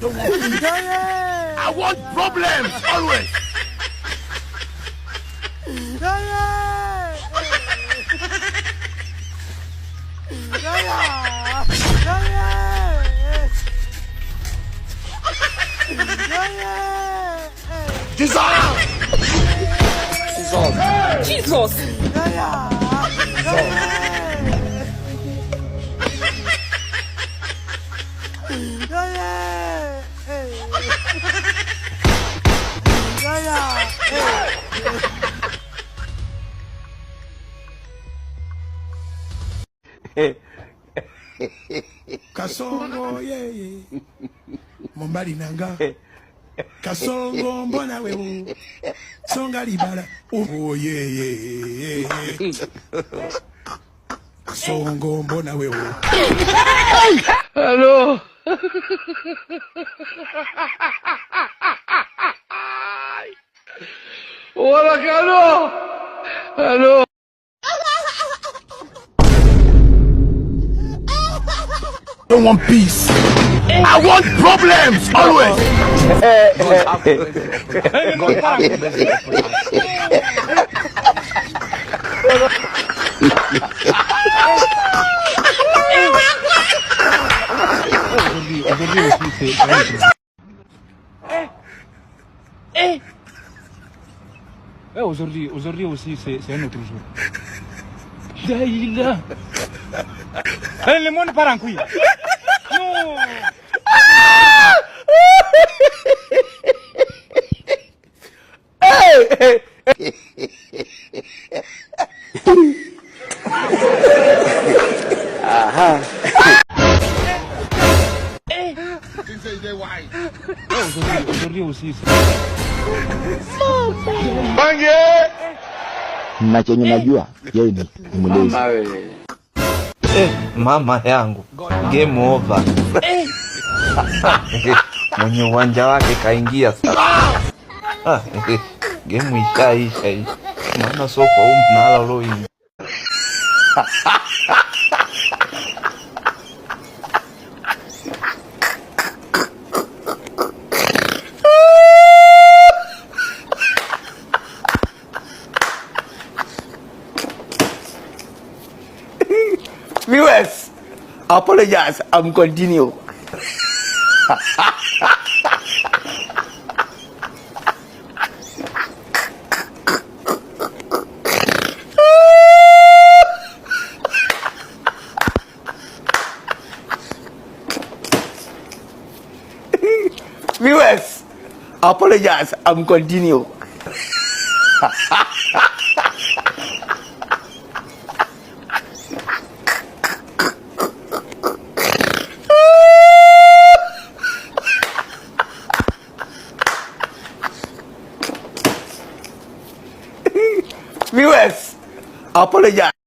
I want problems always. Jesus! Jesus! Kasongo yeye mombali nanga Kasongo mbona wewe songa libala oh yeye Kasongo mbona wewe. Hello. Wala hello. Hello. Don't want peace. I want problems always. Eh, aujourd'hui, aujourd'hui aussi, c'est un autre jour. Daïla. Eh, le monde part en couille. Non. Eh, aujourd'hui, aujourd'hui aussi. Na chenye najua yeye ni mlezi. Eh, mama yangu, game over. Mwenye uwanja wake kaingia sasa. Ah, game ishaisha hii. Maana sio kwa huu mnala ulioingia. Viewers, apologize, I'm continue. Viewers, apologize, I'm continue. Viewers, apologize.